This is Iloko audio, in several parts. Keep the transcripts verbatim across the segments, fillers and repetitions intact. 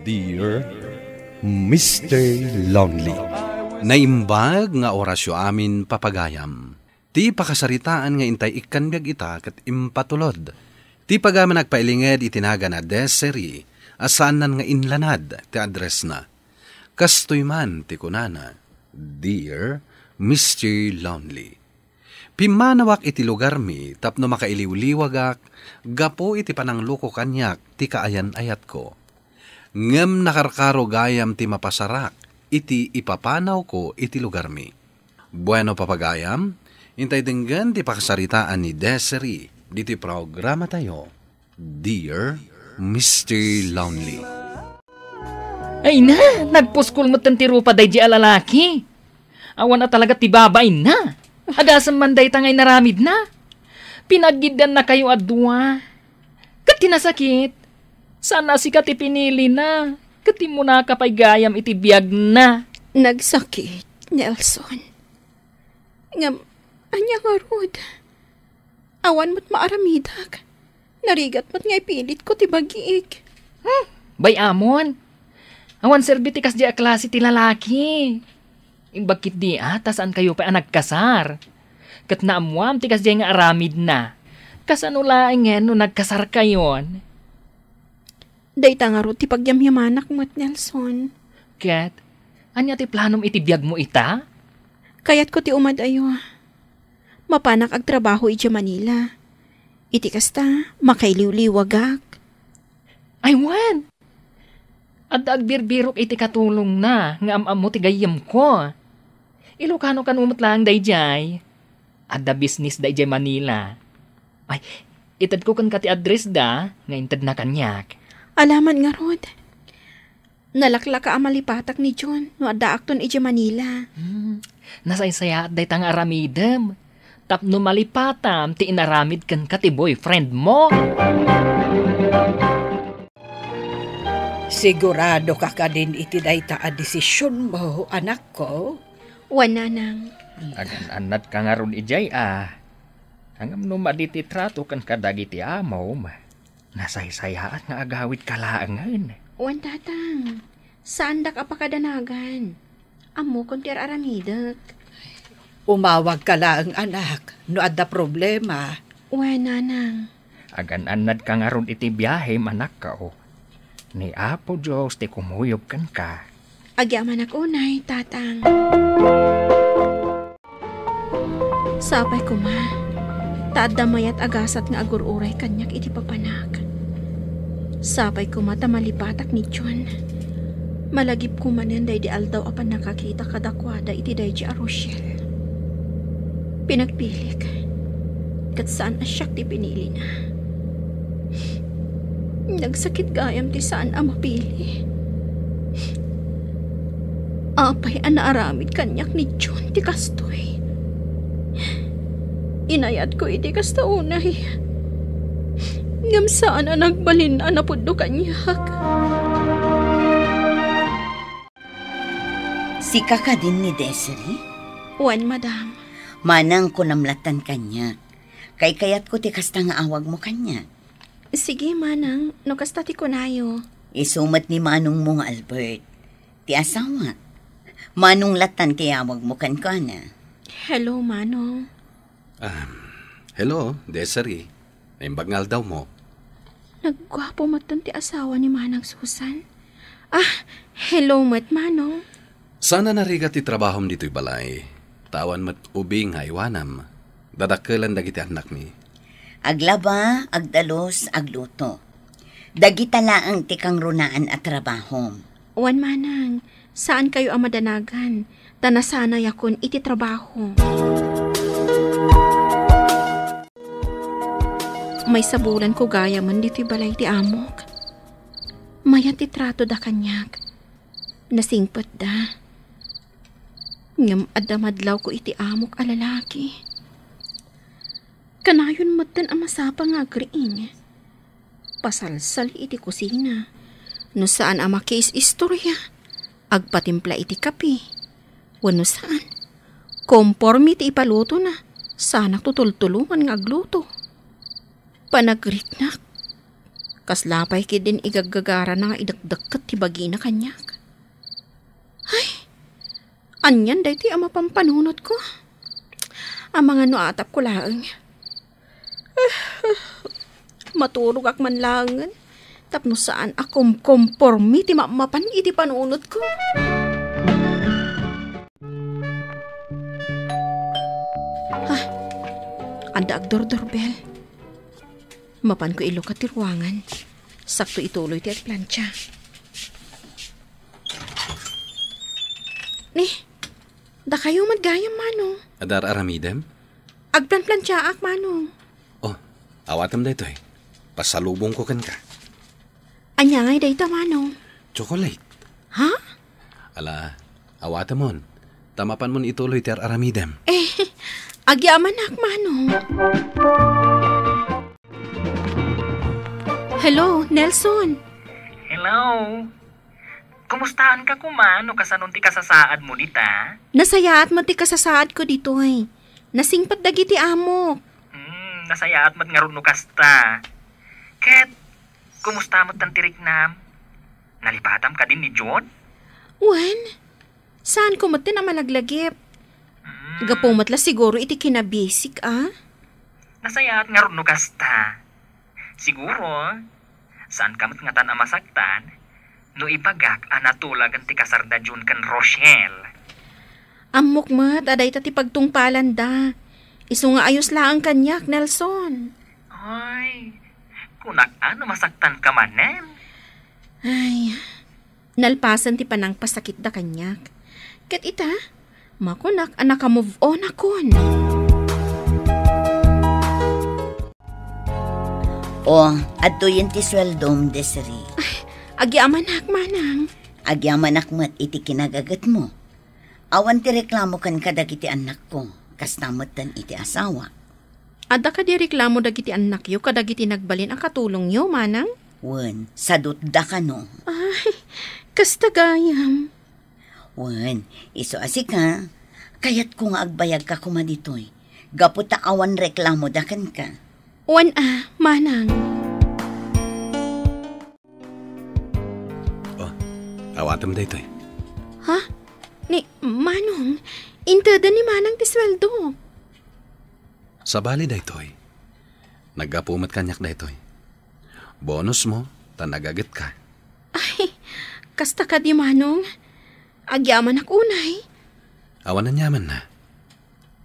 Dear Mister Lonely. Naimbag nga orasyo amin, papagayam. Ti pakasaritaan nga intay ikkan biag ita ket impatulod. Ti pagayam a nagpailinged iti nagan a Desiree a saannan nga inlanad ti addressna. Kastoy man ti kunana, "Dear Mister Lonely, pimmanawak iti lugarmi tapno makailiwliwagak gapu iti panangloko kaniak ti kaayan-ayatko. Ngem nakarkaro gayam ti mapasarak iti ipapanawko iti lugarmi." Bueno, papagayam, intay denggen ti pakasaritaan ni Desiree ditoy programatayo, Dear Mister Lonely. Ay na, nagpuskol metten ti rupa daydi a lalaki. Awan a talaga ti babainna. Adasem man dayta nga inaramidna. Pinaggiddanna kayo a dua. Ket ti nasakit, saan a sika ti pinilina. Ket immunaka pay gayam iti biagna. Nagsakit, Nelson. Ngem, ania ngarud? Awan met maaramidak. Narigat met nga ipilitko ti bagik. Hmm, bay-amon. Awan serbi ti kasdiay a klase ti lalaki. Imbag ketdi a, ta saan kayo pay a nagkasar. Ket naammoam ti kasdiay nga aramidna. Kasano laengen no nagkasar kayon? Dayta ngarud ti pagyamyamanak met, Nelson. Ket, ania ti planom iti biagmo ita? Kayatko ti umadayo. Mapanak agtrabaho idiay Manila. Iti kasta, makailiwliwagak. Ay, wen! Adda agbirbirok iti katulongna nga am-ammo ti gayyemko. Ilocano kano met laeng daydiay. Adda bisnisda idiay Manila. Ay, itedko kenka ti addressda nga intedna kaniak. Alaman ngarud. Nalaklaka a malipatak ni Jun no addaakton idiay Manila. Hmm, nasaysayaat dayta nga aramidem. Tapno malipatam ti inaramid kenka ti boyfriend mo. Sigurado ka kadin iti dayta a desisionmo, anakko? Wen, nanang. Agan-annadka ngarud idiay a. Ngem no madi ti trato ken kadagiti amom, nasaysayaat nga agawidka laengen. Wen, tatang. Saandak a pakadanagan. Ammokon ti ar-aramidek. Umawagka laeng, anak, no adda problema. Wen, nanang. Agan-annadka ngarud iti biahem, anakko. Ni Apo Dios ti kumuyog kenka. Agyamanak unay, tatang. Sapay koma, ta adda mayat a gasat nga agur-uray kaniak iti papanak. Sapay koma ta malipatak ni John. Malagipko manen daydi aldaw a pannakakita kadakuada iti daydi a Rochelle. Pinagpilik, ket saan a siak ti pinilina. Nagsakit gayam ti saan a mapili. Apay a naaramid kaniak ni John ti kastoy? Inayatko iti kasta unay. Ngem saan a nagbalin a napudno kaniak. Sika kadin ni Desiree? Wen, madam. Manang, kunam lattan kaniak. Kaykayatko ti kasta nga awagmo kaniak. Sige, manang, no kasta ti kunayo. Isu met ni manongmo nga Albert, ti asawak. Manong lattan ti awagmo kenkuana. Hello, manong. Ah, hello, Desiree. Naimbag nga aldawmo. Nagguapo metten ti asawa ni Manang Susan. Ah, hello met, manong. Saan a narigat ti trabahom ditoy balay. Ta awan met ubing nga aywanam. Dadakkelan dagiti annakmi. Aglaba, agdalus, agluto. Dagita laeng ti kangrunaan a trabahom. Wen, manang, saankayo a madanagan, ta nasanayakon iti trabaho. Maysabulanko gayamen ditoy balay ti amok. Mayat ti tratoda kaniak. Nasingpetda. Ngem adda madlawko iti amok a lalaki. Kanayon metten a masapa nga agriing. Pasalsal iti kusina. No saan a makiis-istorya, agpatimpla iti kape. Wenno saan, konforme ti ipalutona, saanak tutultulongan nga agluto. Panagriknak, Kasla pay ketdin igaggagarana nga idekdekket ti bagina kaniak. Ay, anian daytoy a mapan panunotko? Amangan no atapko laeng. Maturogak man laengen tapno saan a kumkompormi ti mapmapan iti panunotko. Ha? Adda agdordorbel. Mapanko ilukat ti ruangan. Sakto ituloy ti agplancha. Ni, dakayo met gayam, Manong. Adda ar-aramidem? Agplanplanchaak, Manong. Oh, awatem daytoy. Pasalubongko kenka. Ania ngay dayta, Manong? Chocolate. Ha? Ala, awatemon. Ta mapanmon ituloy ti ar-aramidem. Eh, agyamanak, Manong. Hello, Nelson. Hello. Kumustaanka koma no kasanon ti kasasaadmo dita? Nasayaat met ti kasasaadko ditoy. Nasingpet dagiti amok. Hmm, nasayaat met ngarud no kasta. Ket, kumusta met ti riknam? Nalipatam kadin ni John? Wen, saanko met a malaglagip. Hmm. Gapu met la siguro iti kinabisik, a? Nasayaat ngarud no kasta. Siguro, saanka met ngatan a masaktan no ibagak a natulagan ti kasarda John ken Rochelle. Ammok met a dayta ti pagtungpalanda. Isu nga ayos laeng kaniak, Nelson. Ay, kunak a no masaktanka manen. Ay, nalpasen ti panangpasakitda kaniak. Ket ita, makunak a naka-move on akon. O, adtoyen ti sueldom, Desiree. Ay, agyamanak, Manang. Agyamanak met iti kinagagetmo. Awan ti reklamo kenka dagiti annakko, kasta metten iti asawa. Adda kadi reklamo dagiti annakyo kadagiti nagbalin a katulongyo, Manang? Wen, sadutda kano. Ay, kasta gayam. Wen, isu a sika, kayatko nga agbayagka koma ditoy, gapu ta awan reklamoda kenka. Wen a, Manang. Oh, awatem daytoy. Ha? Ni Manong, inteden ni Manang ti sueldo. Sabali daytoy. Naggapu met kaniak daytoy. Bonus mo, ta nagagetka. Ay, kasta kadi, Manong. Agyamanak unay. Awan aniamanna.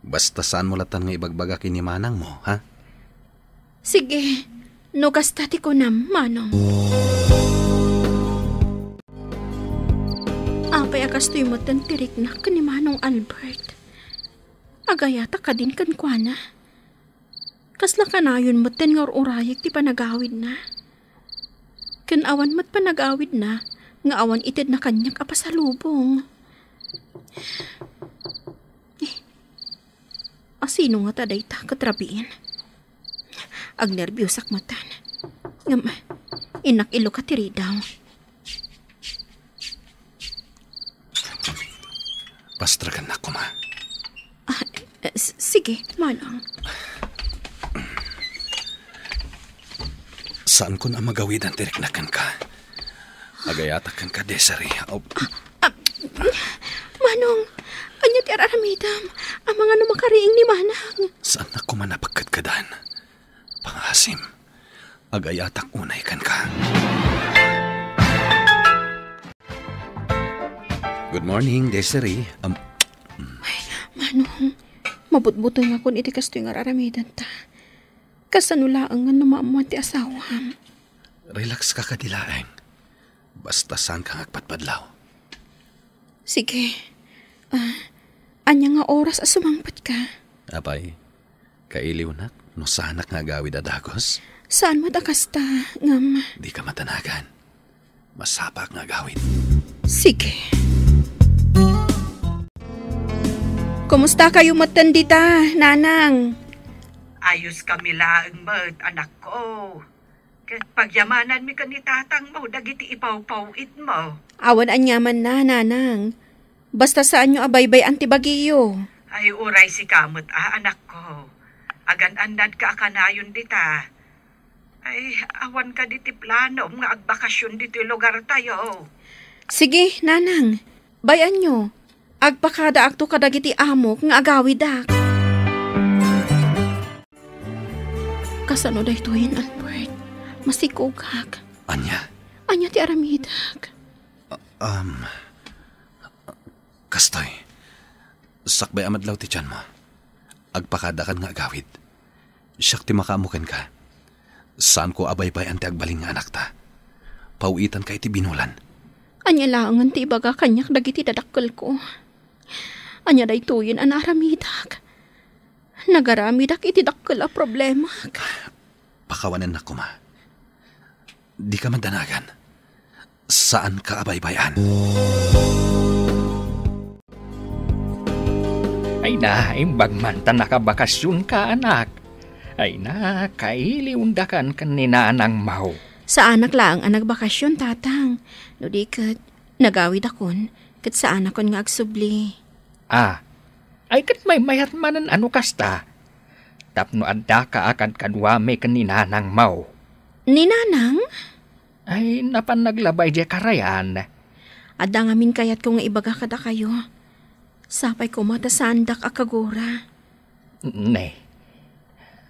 Basta saanmo latan nga ibagbaga ken ni manangmo, ha? Sige, no kasta ti kunam, Manong. Apay a kastoy metten ti riknak ken ni Manong Albert? Agayatak kadin kenkuana. Kasla kanayon metten nga ur-urayek ti panagawidna. Ken awan met panagawidna nga awan itedna kaniak a pasalubong. Eh, asino ngata dayta ket rabiin? Agnerbiosak metten. Ngem, innak ilukat ti ridaw. Pastragannak koma. Ah, eh, s-, sige, Manong. Saankon a magawidan ti riknak kenka. Agayatak kenka, Desiree. Aw. Ah, Manong, ania ti ar-aramidem? Amangan no makariing ni Manang. Saannak koma a pagkadkadan. Pangasim, agayatak unay kenka. Good morning, Desiree. Am- Ay, Manong, mabutbutengakon iti kastoy nga ar-aramidenta. Kasano laengen no maammuan ti asawam? Relax ka kadi laeng. Basta saanka nga agpadpadlaw. Sige. Ah, ania nga oras a sumangpetka? Apay, kailiwnak no saanak nga agawid a dagus? Saan met a kasta, ngem. Dika madanagan. Masapaak nga agawid. Sige. Kumusta kayo metten dita, Nanang? Ayos kami laeng met, anakko. Ket pagyamananmi ken ni tatangmo dagiti ipawpaw-itmo. Awan aniamanna, Nanang. Basta saanyo a baybay-an ti bagiyo. Ay, uray sika met a, anakko. Agan-annadka a kanayon dita. Ay, awan kadi ti planom nga agbakasyon ditoy lugartayo? Sige, nanang. Bay-anyo, agpakadaakto kadagiti amok nga agawidak. Kasano daytoyen, Albert? Masikogak. Ania? Ania ti aramidak? Um, kastoy, sakbay a madlaw ti tianmo. Agpakadakan nga agawid. Siak ti makaammo kenka. Saanko a baybay-an ti agbalin nga anakta. Pawitanka iti binulan. Ania laengen ti ibaga kaniak dagiti dadakkelko? Ania daytoyen a naaramidak? Nagaramidak iti dakkel a problemak. Pakawanennak koma. Dika madanagan. Saanka a baybay-an. Ay na, imbag man ta nakabakasyonka, anak. Ay na, kailiwdakan ken ni nanangmo. Saanak laeng a nagbakasyon, tatang. No di ket, nagawidakon, ket saanakon nga agsubli. Ah, ay ket maymayat manen a no kasta. Tapno addaka a kadkaduami ken ni nanangmo. Ni nanang? Ay, napan naglabay diay karayan. Adda ngamin kayatko nga ibaga kadakayo. Sapay koma ta saandak a kagura. Ne.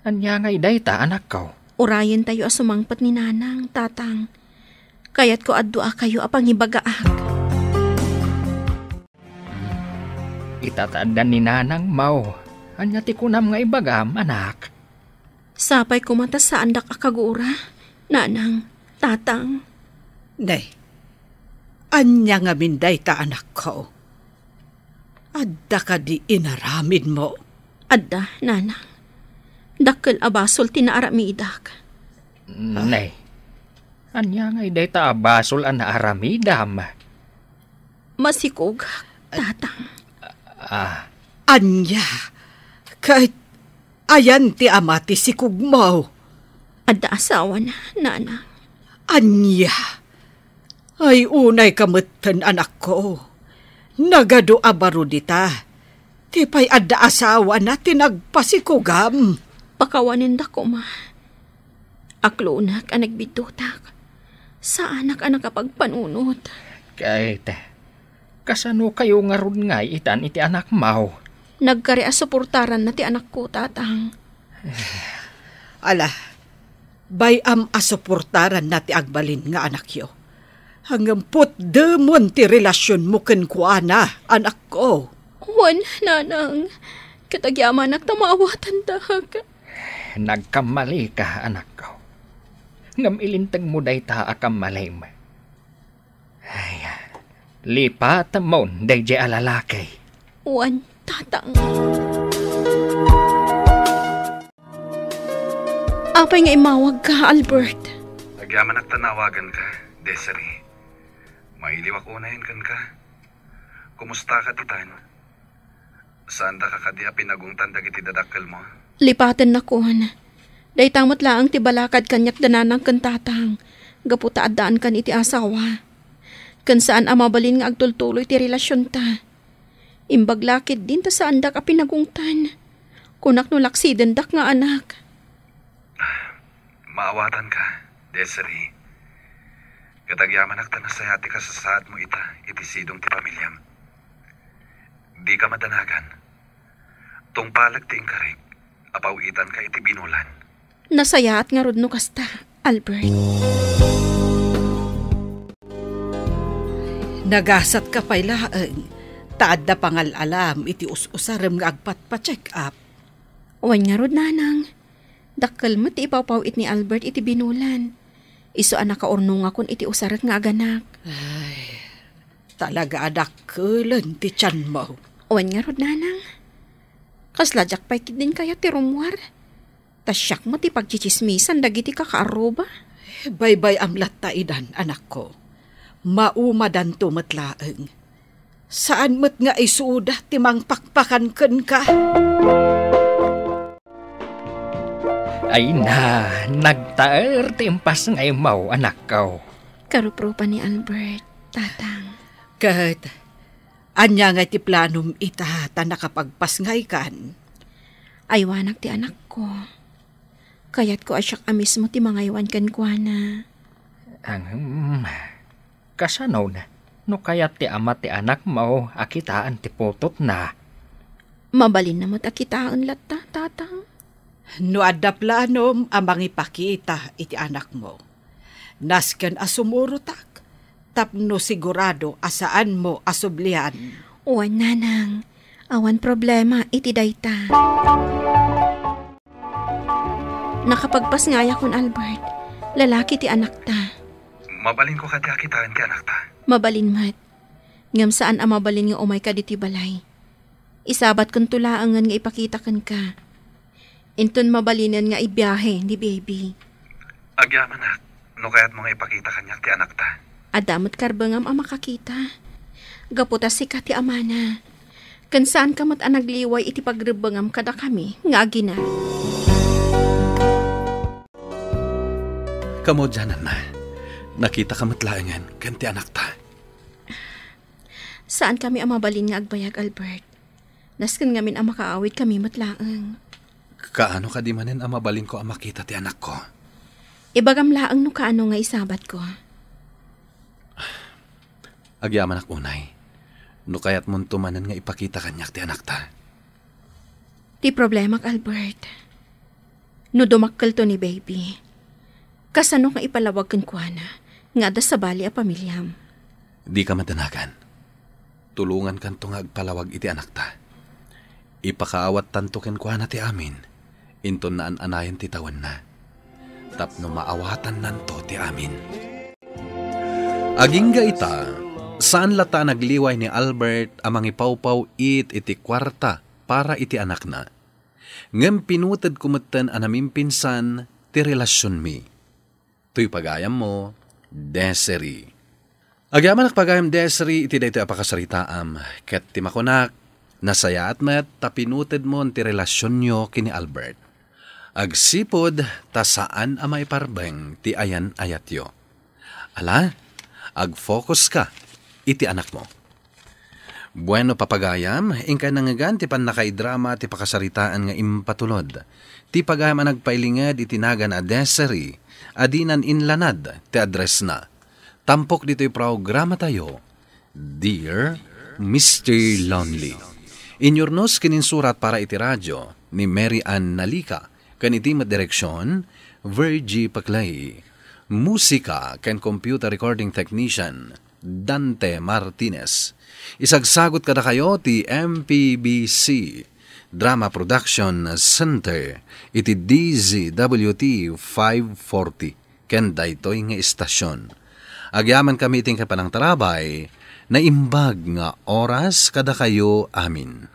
Ania ngay dayta, anakko? Urayentayo a sumangpet ni nanang, tatang. Kayatko adduakayo a pangibagaak. Ita ta adda ni nanangmo. Ania ti kunam nga ibagam, anak? Sapay koma ta saandak a kagura, nanang, tatang. Ne, ania ngamin dayta, anakko? Adda kadi inaramidmo? Adda, nanang. Dakkel a basol ti naaramidak. Ne, ania ngay dayta a basol a naaramidam? Masikog, tatang. Ah. Ania? Ket ayan ti ama ti sikogmo? Adda asawana, nanang. Ania? Ay, unayka metten, anakko. Nagadu a baro dita. Ti pay adda asawana ti nagpasikogam. Pakawanendak koma. Aklonek a nagbiddutak. Saanak a nakapagpanunot. Ket, kasano kayo ngarud ngay itan iti anakmo? Nagkari a suportaranna ti anakko, tatang. Ala, bay-am a suportaranna ti agbalin nga anakyo. Ngem putdemon ti relasionmo kenkuana, anakko. Wen, nanang. Ket agyamanak ta maawatandak. Nagkammalika, anakko. Ngem ilintegmo dayta a kammalim. Ay, lipatemon daydiay a lalaki. Wen, tatang. Apay nga immawagka, Albert? Agyamanak ta naawaganka, Desiree. Mailiwak unayen kenka. Kumustaka ditan? Saandaka kadi a pinagungtan dagiti dadakkelmo? Lipatennakon. Dayta met laeng ti balakad kaniak da nanang ken tatang, gapu ta addaankan iti asawa. Ken saan a mabalin nga agtultuloy ti relasionta. Imbag la ketdin ta saandak a pinagungtan. Kunak no laksidendak nga anak. Maawatanka, Desiree. Ket agyamanak ta nasayaat ti kasasaadmo ita iti sidong ti pamiliam. Dika madanagan. Tungpalek ti inkarik a pawitanka iti binulan. Nasayaat ngarud no kasta, Albert. Nagasatka pay laeng, ta adda pangal-alam iti us-usarem nga agpatpa-check up. Wen ngarud, nanang. Dakkel met ti ipawpaw-it ni Albert iti binulan. Isu a nakaurnongakon iti usarek nga aganak. Ay, talaga a dakkelen ti tianmo. Wen ngarud, nanang. Kasla diak pay ketdin kayat ti rummuar. Ta siak met ti pagtsitsismisan dagiti kakaarruba. Baybay-am latta idan, anakko. Maumadanto met laeng. Saan met nga isuda ti mangpakpakan kenka. Ay na, nagtaer ti impas nga imaw, anakko. Karuprupa ni Albert, tatang. Ket, ania nga ti planom ita ta nakapagpasngaykan? Aywanak ti anakko. Kayatko a siak a mismo ti mangaywan kenkuana. Ahem. Kasano no kayat ti ama ti anakmo a kitaen ti putotna? Mabalinna met a kitaen latta, Tata. No adda planom a mangipakita iti anakmo, nasken a sumurotak tapno sigurado a saanmo a sublian. Wen, Nanang, awan problema iti dayta. Nakapagpasngayakon, Albert. Lalaki ti anakta. Mabalinko kadi a kitaen ti anakta? Mabalin met. Ngem saan a mabalin nga umayka ditoy balay. Isabatkonto laengen nga ipakita kenka. Inton mabalinen nga ibiahe ni baby. Agyamanak, no kayatmo nga ipakita kaniak ti anakta. Adda met karbengam a makakita. Gapu ta sika ti amana. Ken saanka met a nagliway iti pagrebbengam kadakami nga agina. Kamudiananna, nakitaka met laengen ken ti anakta. Saankami a mabalin nga agbayag, Albert. Nasken ngamin a makaawidkami met laeng. Kaano kadi manen a mabalinko a makita ti anakko? Ibagam laeng no kaano nga isabatko. Agyamanak unay, no kayatmonto manen nga ipakita kaniak ti anakta. Ti problemak, Albert, no dumakkelto ni baby, kasano nga ipalawag kenkuana nga adda sabali a pamiliam? Dika madanagan. Tulongankanto nga agpalawag iti anakta. Ipakaawattanto kenkuana ti amin, inton naan-anayen ti tawenna, tapno maawatannanto ti amin. Agingga ita, saan latta a nagliway ni Albert a mangipawpaw-it iti kuarta para iti anakna. Ngem pinutedko metten a namimpinsan ti relasionmi. Toy pagayammo, Desiree. Agyamanak pagayam, Desiree, iti daytoy a pakasaritaam, ket ti makunak, nasayaat met ta pinutedmon ti relasionyo ken ni Albert. Agsipud ta saan a maiparbeng ti ayan-ayatyo. Ala, agfokuska iti anakmo. Bueno, papagayam, inkay nangngegan ti pannakaidrama ti pakasaritaan nga impatulod. Ti pagayam a nagpailinged iti nagan a Desiree, a dinan inlanad ti addressna. Tampok ditoy programatayo, Dear Mister Lonely. Inyurnos ken insurat para iti radio ni Mary Ann Nalica, ken iti met direksion, Virgie Paclay. Musika ken computer recording technician, Dante Martinez. Isagsagut kadakayo ti M P B C Drama Production Center iti D Z W T five forty ken daytoy nga istasion. Agyamankami iti panangtarabay, naimbag nga oras kadakayo amin.